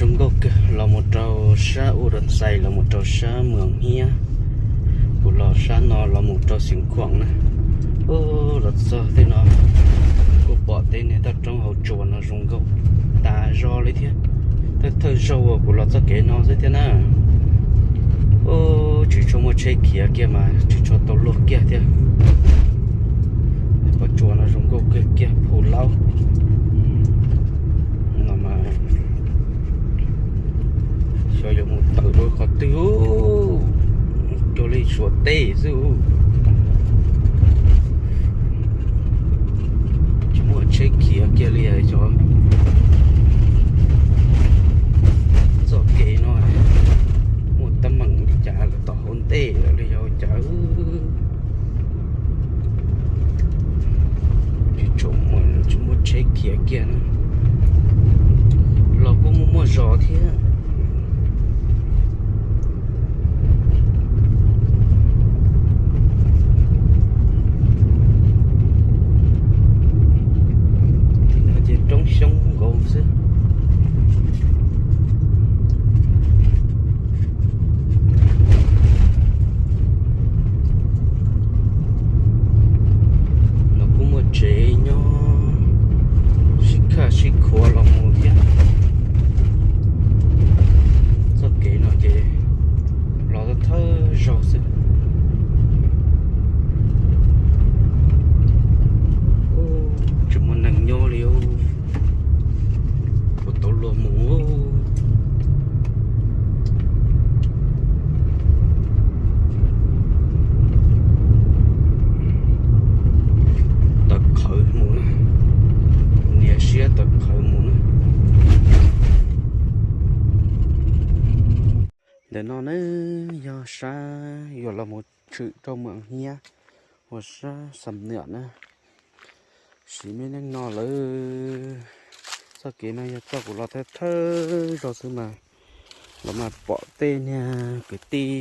Zoo nkauj kawg, los mus rau sab Ua Dua Xais, los mus rau sab Moos Hiab, kuv los sab no los mus rau Xeev Khuam na. Ub, los txog tej no kuj pom tej niag toj roob hauv tsuas no zoo nkauj tas zog li thiab. Thawj thawj zaug uas kuv los txoj kev no xwb thiab na. Ub, tsis tshua muaj tsheb khiav kiag mas tsis tshua tau luaj kiag thiab. Pob tsuas no zoo nkauj kawg kiag, phu laub no mas xyov yuav mus tawm rau qhov twg, cuag li Suav teb xwb. Tsis muaj tsheb khiav kiag li xyov. Txoj kev no muaj teeb meem li cas lawv tom hauv ntej lawm li yog cas. Tsis tshua muaj, tsis muaj tsheb khiav kiag na. Los kuj muaj muaj zos thiab. Tim no ces roob xyoob nkaus xwb. No kuj muaj tsev nyob sib khaj sib khuav los mus thiab. Txoj kev no ces los thawj zaug xwb. Tsis muaj neeg nyob li, puas tau luag mus. Tawm qhawv mus na, nias siab tawm qhawv mus na. Ntawm no ne yog sab yuav los mus tshwm rau Moos Hiab uas sab Xam Nuam na. Sim me neej no lawm, txoj kev no yog txoj kuv los thawj thawj zaug xwb mas los mas pom tej niag kwv tij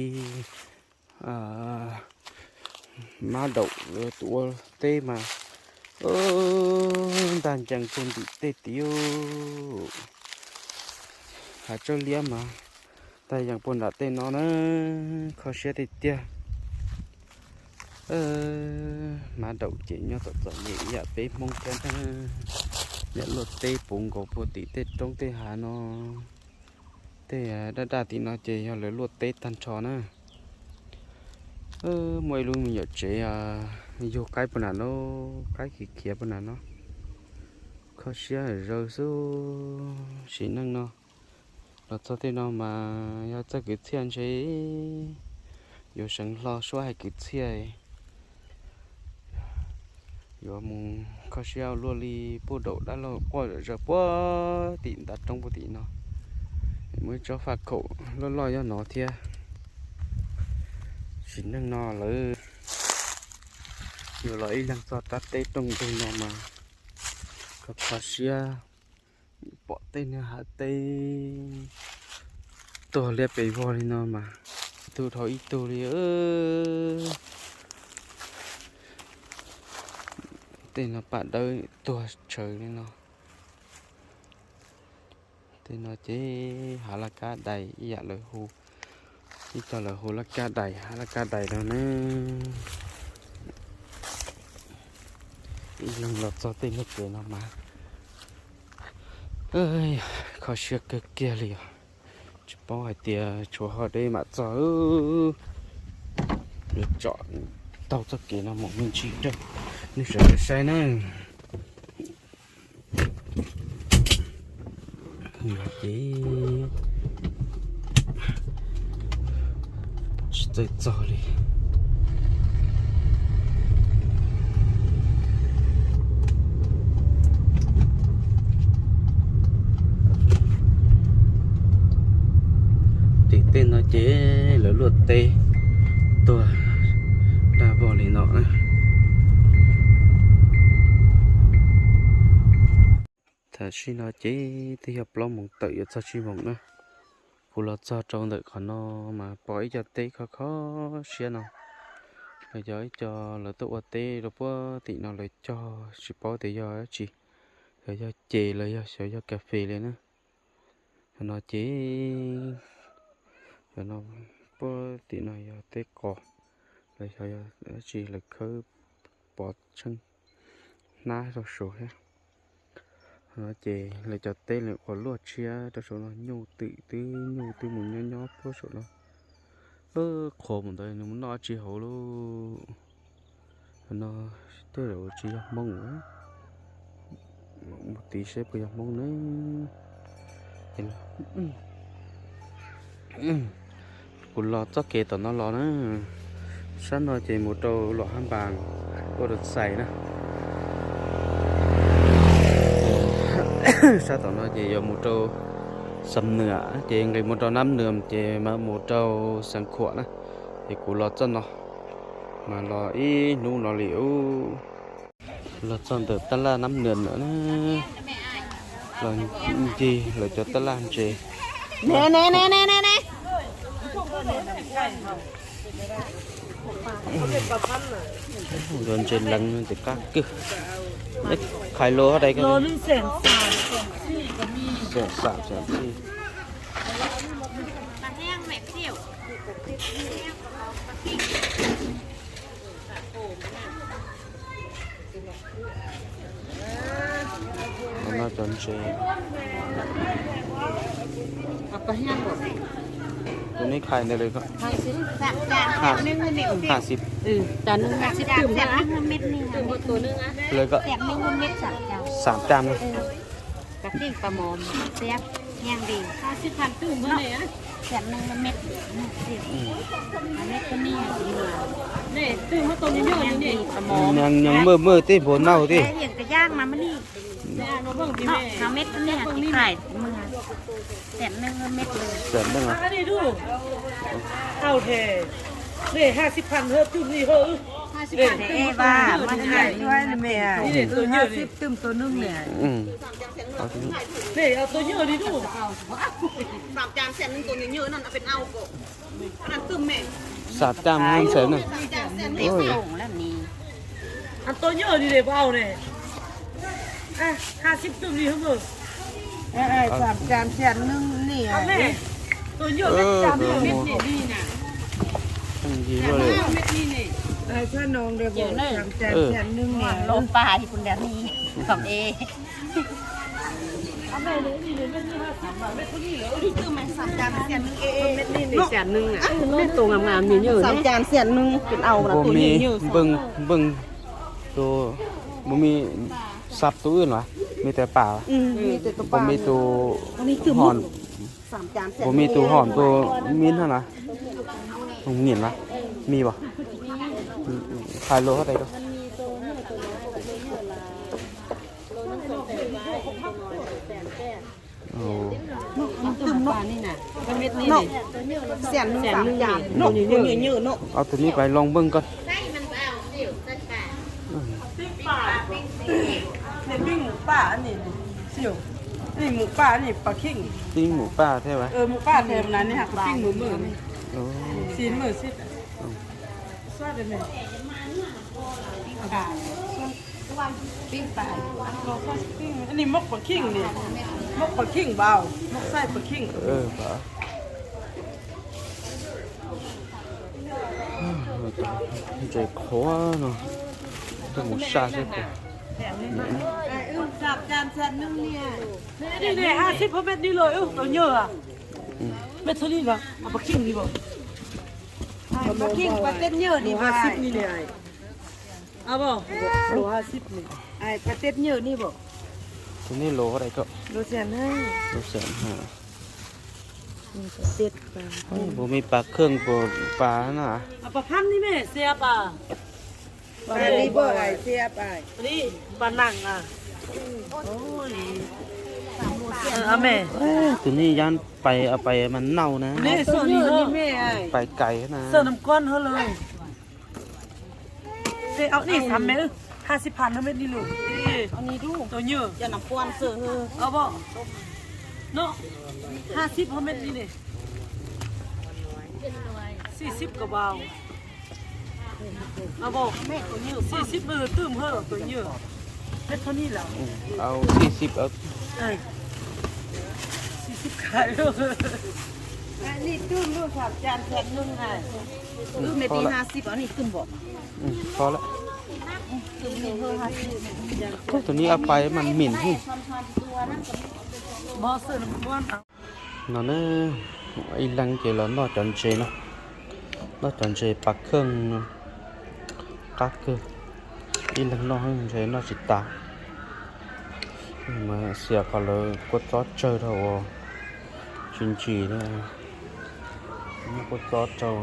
mab daum tus ua teb mas ntag ncees puag ntim tej tid. Hav tsawb liab mas ntag yees puag nram tej no na, kho siab tiag tiag. Mab daum ces nyob txom txom nyem ib yam peb Hmoob thiab ntag. Niam luaj teb puv nkaus puag tim tej roob tej hav no. Tej daj daj tim no ces yog lawv luaj teb tag nrho na. Muaj ib lub me nyuam tsev yug qaib puag nram no, qaib khiav khiav puag nram no. Kho siab zawv xwb. Sim neej no los txog tej no mas yog txoj kwv txhiaj ntshe yuav seev hlo suab hais kwv txhiaj. Yuav mus kho siab ua luaj li puag daum dab laug quaj zom zaws puag tim ntav roob puag tim no. Muaj ib tsob faj khaum loj loj nyob no thiab. Sim neej no lawm yuav los ib leeg txog tab teb rooj ntug no mas kho kho siab. Pom tej niag hav teb tuag liab pes vog li no mas ib tug dhau ib tug li. Tej no paj dawb tuag tshaws li no. Tej no ces hav laj kab dais ib yam lawv hu, ib co lawv hu laj kab dais, hav laj kab dais no ne. Ib leeg los txog tej niag kev no mas kho siab kawg kiag li os. Tsis paub hais tias tshuav ho deb mam txog. Yuav tsom taug txoj kev no mus me ntsis rau nej sawv daws saib na. Yog ces tsis txawj txog li. Tim tej no ces lawv luaj teb tuag dag vog li no na. Tam sim no ces twb yog plaub moos tawm yuav txog tsib moos na. Kuv los txog rau ntawm qhov no mas pom ib co teb kho kho siab no. Los yog ib co lawv tuaj ua teb rau puag tim no lawv cog tsis paub tias yog dab tsi, xyov yog ces los yog xyov yog kas fes li na. Cov no ces, cov no, puag tim no yog teb qos, los xyov yog dab tsi lawv khawb pov tsheej hnab rau saud thiab. Ces lawv cov teb lawv qhuav luaj tshiab rau saum no, nyuj twm twb nyuj twb mus nyob nyob puag saum no. Qhuav mus ntawd nws mus noj tsis hauv lauj. No tej zaum tsis yog Hmoob, mus tiv seb puas yog Hmoob ne. Kuv los txoj kev tom no los na, sab no ces mus rau Luam Hab Npas, ua rau Xais na. Sab tom no ces yuav mus rau Xam Nwam, ces nqis mus rau Nab Nwam ces mam mus rau Xeev Khuam na. Ces kuv los txoj no, mas los ib hnub no li ub. Los txog ntawm tab laj Nab Nwam lawm na, los ncig lawv cov tab laj ntses. Cov ntses leev ntses qab kawg. Qhais los dai ko. No cov ntses. Tus neb qhais ntawd lawm ko? Hai mươi. Lawm ko? Xam trăm. Nws maj maj tej npua nauj tej. Xam neej. Xam trăm xam neej. Xam neej, xam neej pes neej. Npej tus, npej tus, me tus pam, me tus hom, npej tus hom tus me na na, nyiam na, me pam, qhais los dai ko. Tus neb pais loo npej ko. Pib mus paj thiab. Ntses qhuav no, tuaj mus saj seb puas. Tus neb los dai ko. Puas me pas kheej puas pas na? Tus neb yab pais pais mas nauj na. Pais kais na. Au, xij xib, au. Tho lawm. Tho lawm. Tus ni a pais mas mim hwj. No ne, ib leeg ces los noj cov ntses no, noj cov ntses pas kheej no, qab kawg. Ib leeg noj ntses noj tsis tas. Mas xiam qhov lawv kua txob tsawg rau uas tsis ntsim, muab kua txob rau,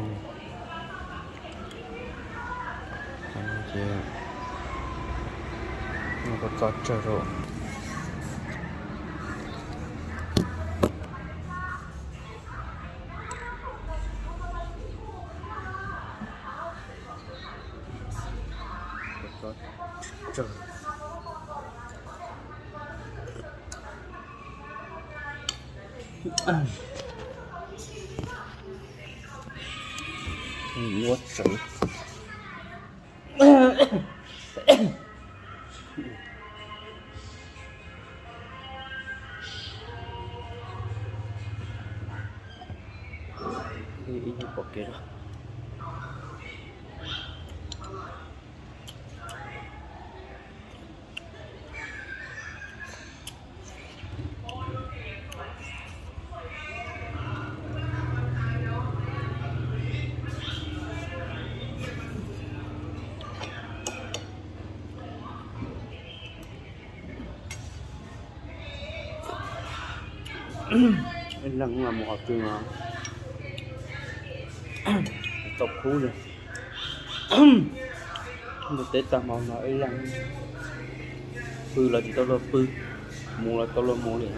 muab kua txob tsawg rau. Ua tsev. Ib nyuag pom kev. Ib leeg mus qhov twg mas tau khub li. Ntuj teb tag hmo no ib leeg pw los tsis tau luag pw, mus los tau luag mus li.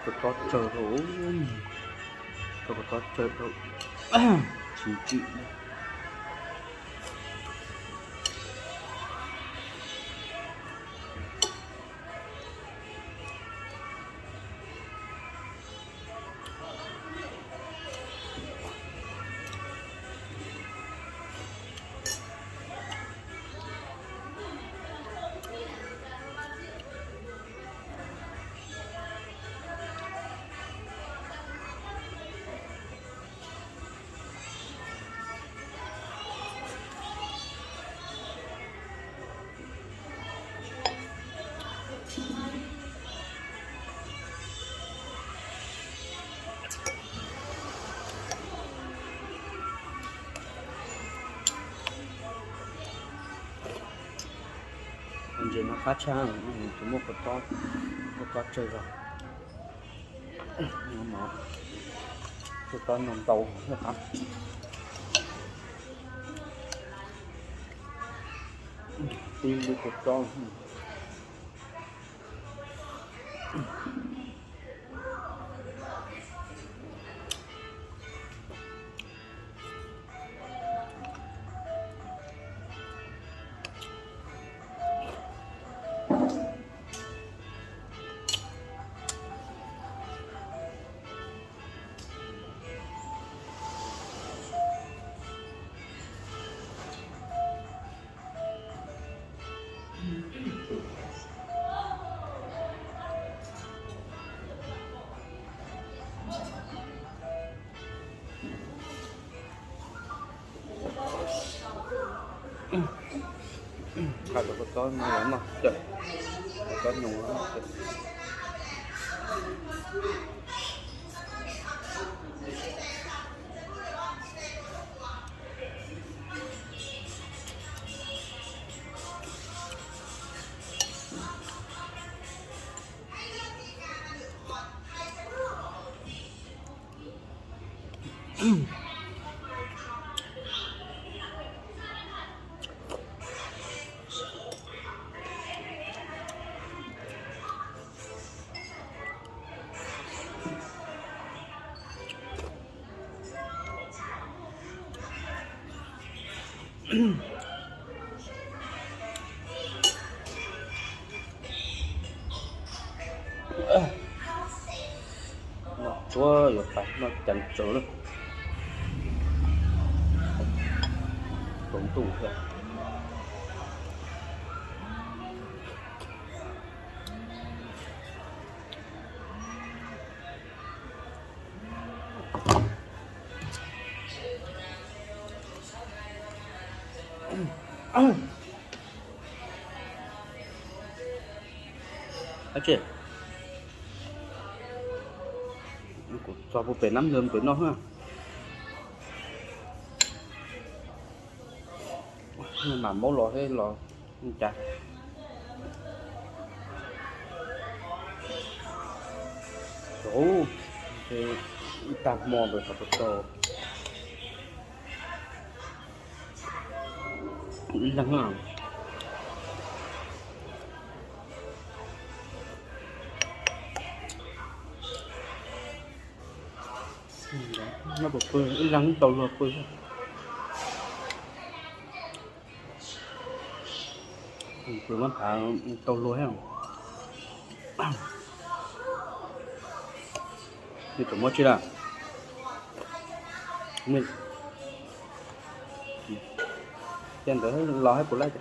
Kua txob tsawg rau, kua txob tsawg rau, tsis tsim. Ntses no qab tshaj, tus muaj kua txob, kua txob tsawg zog. Kua txob no ntau, tib lub kua txob. Qhov kua txob no los noj cawm, kua txob nyoos los noj cawm. Noj tsuab yuav pais noj cas tsaus lawm. Tsaus ntuj thiab. Ab tsi, kuv txog puag pem nab lwg pem no na. Mam maub los thiab los cas. Ub, ib tag hmo ntawd xav tau tau ib leeg na. Nyob puas pw, ib leeg tau luag pw. Pw mab phav tau luag thiab. Nws tseem muaj tsi lawm. Cas ntawd los hab puas laij.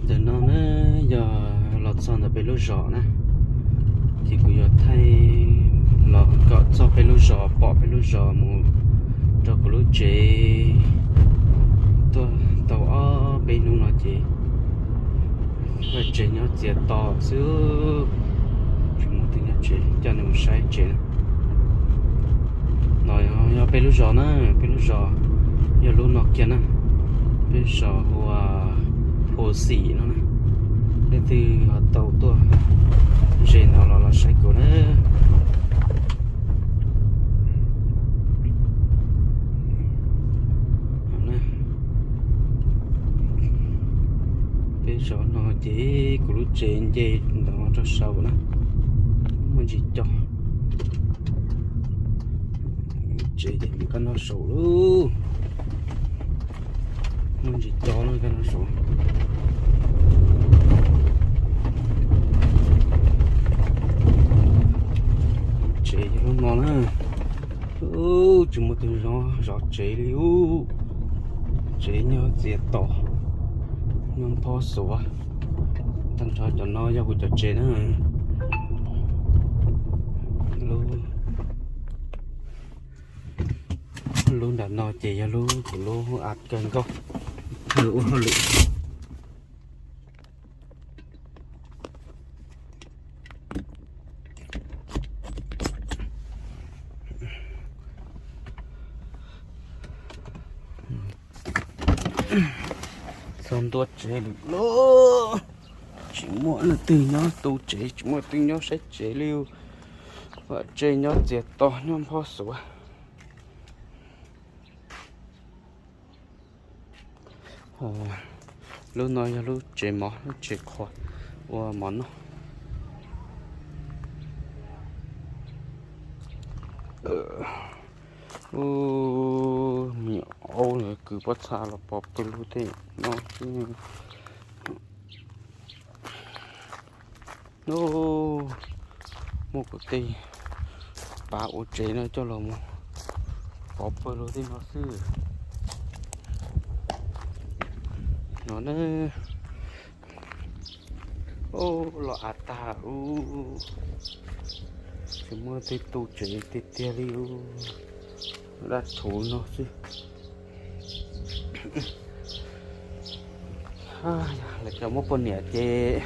Ntawm no na yog los txog ntawm peb lub zos na, ces kuv yuav thaij los kom txog peb lub zos, pom peb lub zos mus rau kuv lub tsev. Tuaj tau ob peb hnub no ces vaj tsev nyob txias to xwb, tsis muaj tus nyob tsev, coj nej mus saib tsev na. No yog peb lub zos na, peb lub zos yog lub no kiag na, peb zos hu ua Phu Xim no na. Leej twg ho tau tuaj ze ntawd los los saib kuv na. Peb zos no ces kuv lub tsev nce ntawm no rau saud na, muaj ntsis co. Tsev ces mus kab no saud lauj, muaj ntsis co no kab no saud. Tsev yog lub no na. Tsis muaj tus zov zov tsev li ub. Tsev nyob txias to, nyob phob xuav. Tag nrho cov no yog kuv cov tsev na. Lub nram no ces yog lub kuv lub av kawg nkaus, ua hauj lwm. Txog ntua tsev lawm lauj. Tsis muaj leej twg nyob tu tsev, tsis muaj leej twg nyob saib tsev li. Vaj tsev nyob txias to nyob phob xuav. Lub no yog lub tsev mov, lub tsev qhuav ua mov noj. Ub, me nyuam aub kwv pob txha los pov pawg lug tej no xwb. Muaj kuv tej pav ua tsev no coj los mus pov pawg lug tej no xwb. No na, los av tag ub, tsis muaj tej tu tsev tiag tiag li ub. Dab thuv no xwb. Lawv cov muaj poj niam ces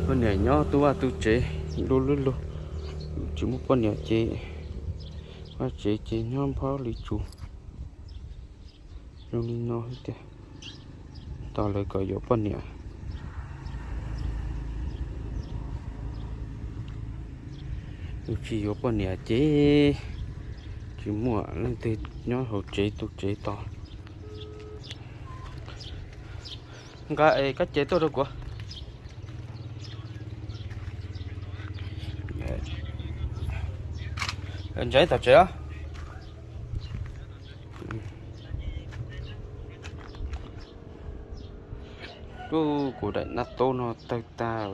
poj niam nyob tu vaj tu tsev, lu lub lug. Tsis muaj poj niam ces vaj tsev ces nyob nphob li tsuv. Zoo li no tiag, tos lawv kom yuav poj niam. Yus tsis yuav poj niam ces tsis muaj leej twg nyob hauv tsev tu tsev tos. Nqa es kab ces tuaj rau kuv. Ntsaib tom tsev os. Ub, kuv daim naj taub no tawg tag.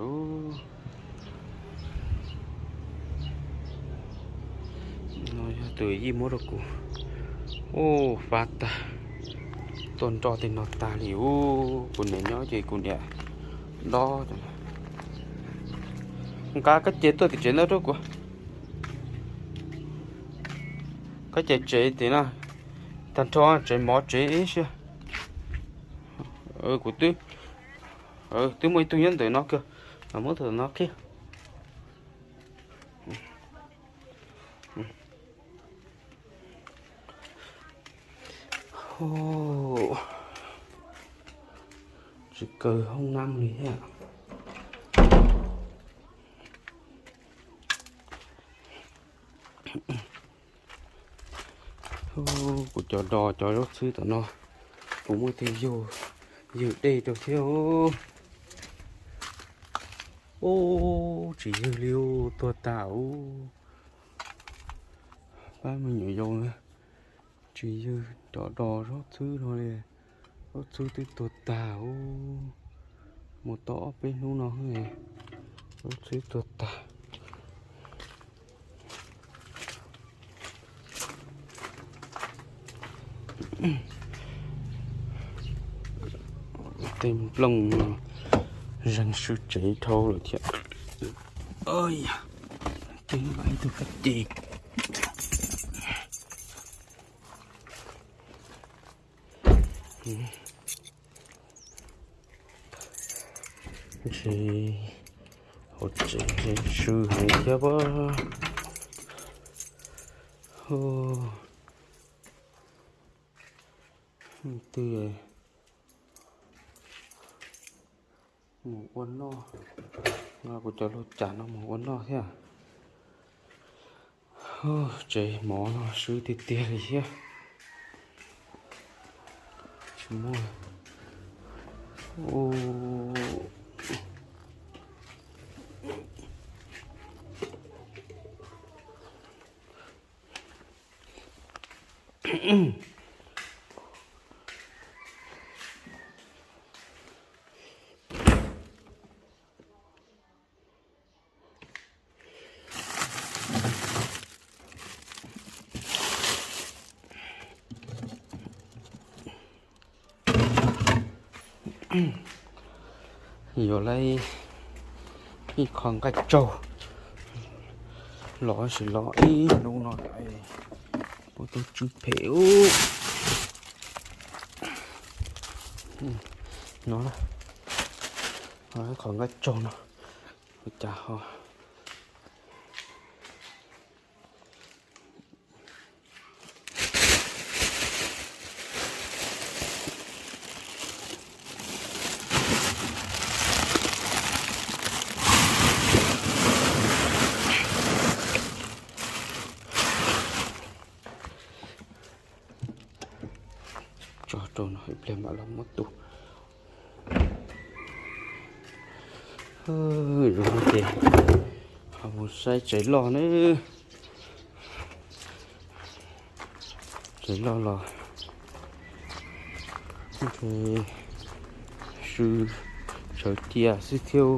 No yog tus yij muab rau kuv. Ub, fab tag, tuaj nroj tej no tag li. Ub, kuv niam nyob ces kuv niam dob. Nqa kab ces tuaj tim tsev ntawd rau kuv. Kab ces tsev tim no, tag nrho tsev mov tsev ib siab. Kuv twb, twb muaj ib tug nyob ntawm no kawg, muab tus no qhib. Tsis kaw hoob nab li thiab. Kuv cov do cov zaub txhwb tom no, kuv muab tej yawg, yawg dej rau thiab. Ub, tsis yawg li, tuag tag ub. Pab me nyuam yaus na, tsis yawg cov do zaub txhwb no li, zaub txhwb twb tuag tag ub. Mus tau ob peb hnub no, zaub txhwb tuag tag. Tej nplooj no zeeg swb tsev dhau lawm thiab. Tej ib tug kab ces. Ntshe hauv tsev swb heev thiab pob. Twb mus ua noj, nqa kuv cov lub cas no mus ua noj thiab. Tsev mov no swb tiag tiag li thiab. Tsis muaj. Yuav lawm ib qho nqaij tsaug los sis los ib hnub no lawm, puas tau tsw phem ub. No, qhov nqaij tsaug no, ua cas ho tso rau no ib pliag mam los muab tu. Zoo ces ho mus saib tsev loj na. Tsev loj los ntshe swb sawv cia xwb thiab.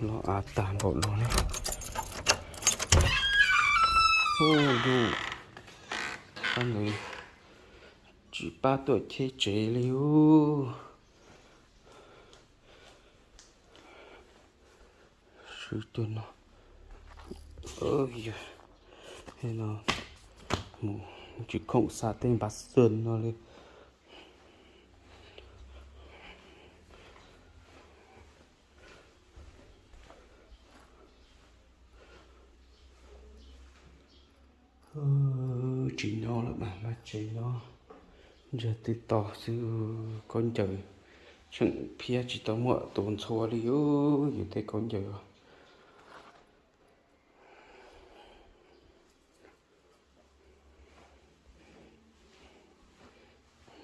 Los av tag npaum no na. Ub, tsis pab tuaj cheb tsev li ub. Swb tuaj no, Yog no mus tsis khoom xa tej npav xwm no li. Tsis nyob lawm mas vaj tsev no ntsag twb to xwb, khaub ncaws tseem phiab tsis tau muaj tus ntxhua li yus tej khaub ncaws.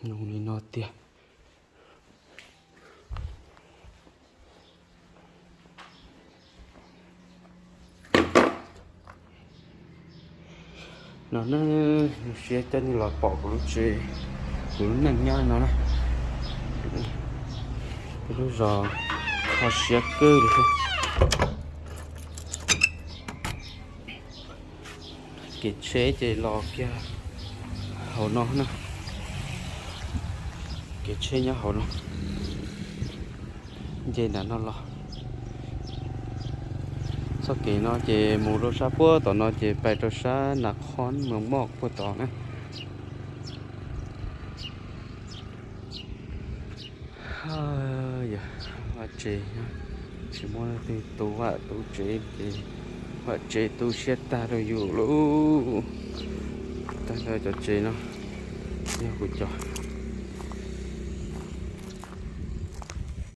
Nyob li no tiag. No ne, zoo siab coj nej los pom kuv lub tsev, kuv lub neej nyob no na. Lub zos kho siab kawg li. Kev tsheb ces los kiag hauv no na. Kev tsheb nyob hauv no, nce nram no los. Txoj kev no ces mus rau sab puag tom no ces pais rau sab Nas Khob Mos Moj puag tod na. Yog vaj tsev, tsis muaj leej twg tu vaj tu tsev ces vaj tsev tu siab tag rau yus lauj. Tag nrho cov tsev no yog kuv cov.